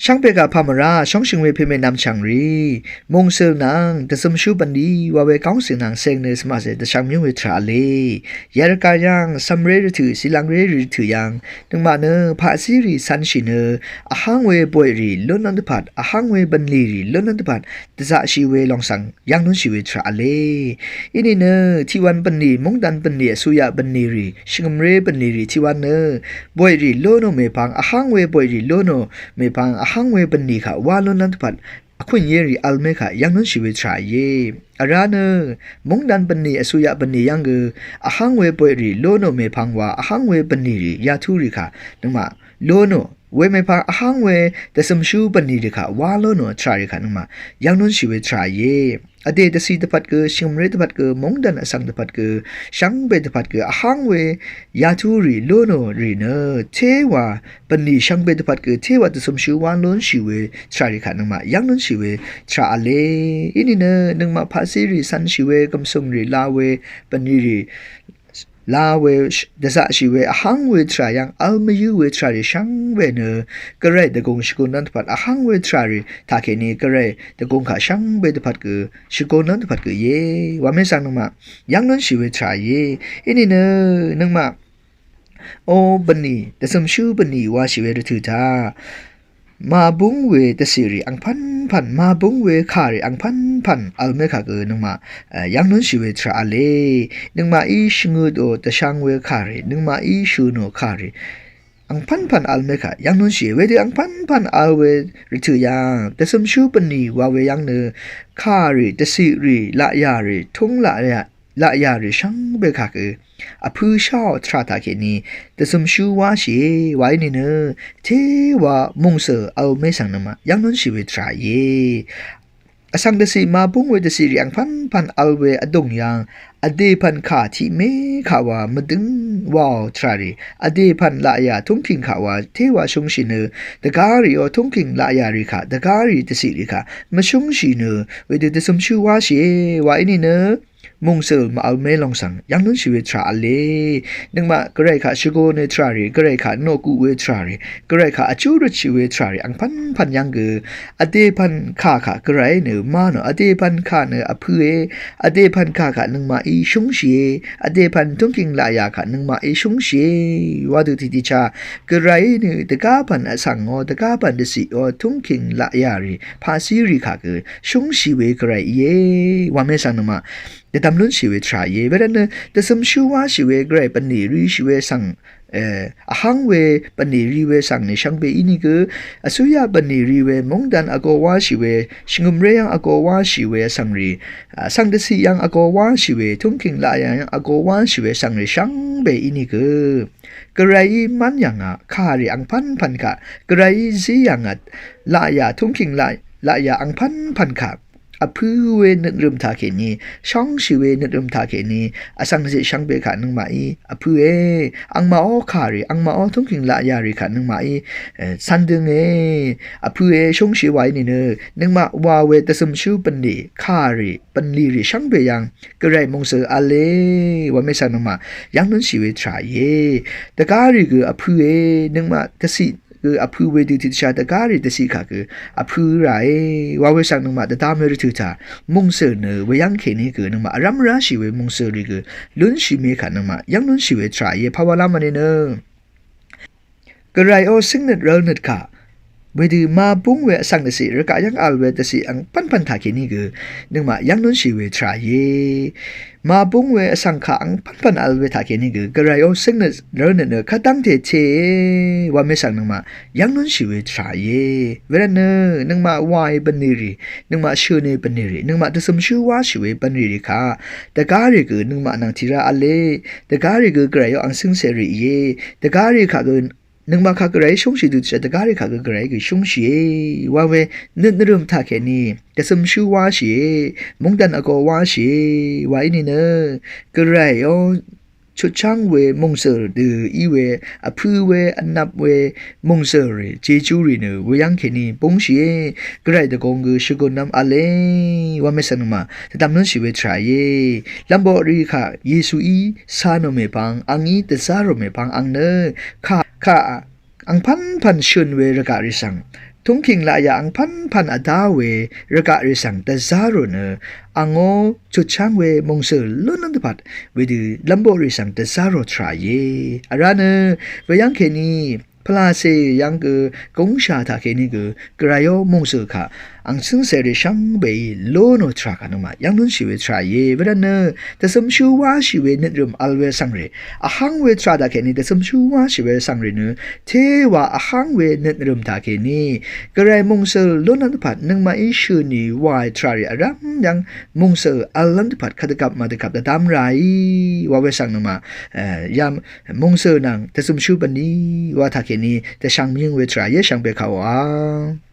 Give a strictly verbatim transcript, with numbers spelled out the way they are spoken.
Shvngbe gà pàmvrá shóngshø̀ng we pèmè nvmchv̀ng rì mòngsø̀l nvng dvzømshú bv̀nlì wa we gángcè nvng ceng nø svmaqcè dvshvngmyǿng we tvrà v̄le. Yarvgà yv̀ng cv̀mré rvtø̀ zìlvngré rì rvtø̀ yv̀ng nøngmaq nø paqzí rì cv̄nshì nø vháng we boy rì lúnlv́m dvpvt, vháng we bv̀nlì rì lúnlv́m dvpvt dvzaqshì we lòng svng yv́ng lúnshì we tvrà v̄le. Inìnø tiqwan bv̀nlì, móngdan bv̀nlì, vsuyaq bv̀nlì rì, shvngø̀mré bv̀nlì rì tiqwan nø boy rì lú nò mèpvng, vháng we boy rì lú nò mèpvng, vháng we bv̀nlì kaq wá lúnlv́m dvpvt vkùn yé rì vl mé kaq yv́ng lúnshì we tvrà íe. Vrá nø móngdan bv̀nlì, vsuyaq bv̀nlì yv́ng gø vháng we boy rì lú nò mèpvng wa vháng we bv̀nlì rì yatú rì kaq nøngmaq lú nò we mèpvng, vháng we dvzømshú bv̀nlì rì kaq wá lú nò tvrà rì kaq nøngmaq yv́ng lúnshì we tvrà íe. Vdè dvcì dvpvt gø, shvngø̀mré dvpvt gø, móngdan vsvng dvpvt gø, shvngbe dvpvt gø vháng we yatú rì lú nò rì nø téwa bv̀nlì shvngbe dvpvt gø téwa dvzømshú wá lúnshì we tvrà rì kaq nøngmaq yv́ng lúnshì we tvrà v̄le. Inìnø nøngmaq paqzí rì cv̄nshì we, gv̀msùng rì la we, bv̀nlì rì la we, dvzaqshì we vháng we tvrà yv́ng vl mvyǿ we tvrà rì shvngbe nø gvray dvgùng shvgùnlv́m dvpvt vháng we tvrà rì taqkèní gvray dvgùng kaq shvngbe dvpvt gø shvgùnlv́m dvpvt gø íe wa mé svng nøngmaq yv́ng lúnshì we tvrà íe. Inìnø nøngmaq o bv̀nlì, dvzømshú bv̀nlì washì we rvtø̀ taq màbúng we dvcì rì angpv́npv̀n, màbúng we kà rì angpv́npv̀n vl mé kaq gø nøngmaq yv́ng lúnshì we tvrà v̄le. Nøngmaqí shvngøtò dvshvng we kà rì, nøngmaqí shø̀nò kà rì angpv́npv̀n vl mé kaq yv́ng lúnshì íe. Wedø angpv́npv̀n vl we rvtø̀ yv̀ng dvzømshú bv̀nlì wa we yv́ng nø kà rì, dvcì rì, laqyà rì, túng laqyà laqyà rì shvngbe kaq gø vpǿ sháò tvrà taqkèní dvzømshú wáshìe wa ínìnø téwa mòngsø̀l vl mé svng nøngmaq yv́ng lúnshì we tvrà íe. Vsvng dvcì màbúng we dvcì rì angpv́npv̀n vl we vdùng yv̀ng vdèpv̀n kà tiqmé kaq wa mvdǿng waò tvrà rì vdèpv̀n laqyà túngkìng kaq wa téwa shúngshì nø dvgá rì o túngkìng laqyà rì kaq dvgá rì dvcì rì kaq mvshúngshì nø wedø dvzømshú wáshìe wa ínìnø mòngsø̀l màvl mé lòng svng yv́ng lúnshì we tvrà v̄le. Nøngmaq gvray kaq shvgùn we tvrà rì, gvray kaq noqguq we tvrà rì, gvray kaq vjú røtshì we tvrà rì angpv́npv̀n yv́ng gø vdèpv̀n kà kaq gvray nø má nò, vdèpv̀n kà nø vpǿe, vdèpv̀n kà kaq nøngmaqí shúngshìe, vdèpv̀n túngkìng laqyà kaq nøngmaqí shúngshìe wa dø tiqtiqchá gvray nø dvgápv̀n vsvng o, dvgápv̀n dvcì o, túngkìng laqyà rì paqzí rì kaq gø shúngshì we gvray íe wa mé svng nøngmaq dvdvm lúnshì we tvrà íe. Wervtnø dvzømshú wáshì we gvray bv̀nlì rishì we svng vháng we bv̀nlì ri we svng nø shvngbe ínìgø vsuyaq bv̀nlì ri we móngdan vgō wáshì we shvngø̀mré yv́ng vgō wáshì we vsvng rì, vsvng dvcì yv́ng vgō wáshì we túngkìng laqyà yv́ng vgō wáshì we vsvng rì shvngbe ínìgø gvrayí mv́n yv̀ngà kàrì angpv́npv̀n kaq, gvrayí zí yv̀ngà laqyà túngkìng laqyà angpv́npv̀n kaq vpǿ we nøtrø̀m taqkèní, shóngshì we nøtrø̀m taqkèní vsvng dvcì shvngbe kaq nøngmaqí vpǿe. Angmaqó kàrì, angmaqó túngkìng laqyà rì kaq nøngmaqí cv̄n dønge. Vpǿe shóngshì wa í nìnø nøngmaq wa we dvzømshú bv̀nlì kàrì bv̀nlì rì shvngbe yv́ng gvray mòngsø̀l v̄le wa mé svng nøngmaq yv́ng lúnshì we tvrà íe. Dvgá rì gø vpǿe, nøngmaq dvcì gø vpø̄ wedø tiqdvchá dvgá rì dvciq kaq gø vpø̄ ràe wa we svng nøngmaq dvdvm we rvtø̀ taq mòngsø̀l nø weyv́ng kèní gø nøngmaq vrv́m ráshì we mòngsø̀l rì gø lúnshì mé kaq nøngmaq yv́ng lúnshì we tvrà íe. Pàwalv́m vnìnø gvrayó cíngnøt rvlnøt kaq wedø màbúng we vsvng dvciq rvgaq yv́ng vl we dvciq angpv́npv̀n taqkèní gø nøngmaq yv́ng lúnshì we tvrà íe. Màbúng we vsvng kaq angpv́npv̀n vl we taqkèní gø gvrayó cíngnøt rvlnøt nø kadv́ngte teé wa mé svng nøngmaq yv́ng lúnshì we tvrà íe. Wervtnø nøngmaq wae bv̀nlì rì, nøngmaq shø̀ne bv̀nlì rì, nøngmaq dvzømshú wáshì we bv̀nlì rì kaq dvgá rì gø nøngmaq nvng tìra v̄le. Dvgá rì gø gvrayó ang cǿngcè rì íe. Dvgá rì kaq gø nøngmaq kaq gvrayí shúngshì dø tiqdvchá dvgá rì kaq gø gvrayí gø shúngshìe wa we nøt nvrø̀m taqkèní dvzømshú wáshìe, móngdan vgō wáshìe wa í nìnø gvrayó chutcháng we mòngsø̀l dø í we vpø̄ we vnvp we mòngsø̀l rì jejú rì nø weyv́ng kèní búngshìe. Gvray dvgōng gø shvgùnlv́m v̄le wa mé svng nøngmaq dvdvm lúnshì we tvrà íe. Lv̀mboq rì kaq Yesuí cà nò mèpvng, angí dvzá rò mèpvng ang nø kà kaq angpv́npv̀n shø̀n we rvgaq rì svng Tungkìng laqyà angpv́npv̀n vdá we rvgaq rì svng dvzá rò nø, angó chutcháng we mòngsø̀ lúnlv́m dvpvt wedø lv́mboqrì svng dvzá rò tvrà íe. Vrá nø, weyv́ng kèní pvlacè yv́ng gø gúngshà taqkèní gø, gvrayó mòngsø̀ kà angcǿngcèrì shvngbeí lú nò tvrà kà nøngmaq yv́ng lúnshì we tvrà íe. Wervtnø dvzømshú wáshì we nøtrø̀m vl we vsvngrì, vháng we tvrà taqkèní dvzømshú wáshì we vsvngrì nø, téwa vháng we nøtrø̀m taqkèní gvray mòngsø̀ lúnlv́m dvpvt nøngmaqí shø̀ nì waì tvràrì vrv́m yv́ng mòngsø̀ vllv́m dvpvt kadvgvp màdvgvp dvdv́m ràí wa we svng nøngmaq, e, yv́ng mòngsø̀ nvng dvzømshú bvni wa taqkèní dvshvng mvyǿng we tvrà íe shvngbe kàò a.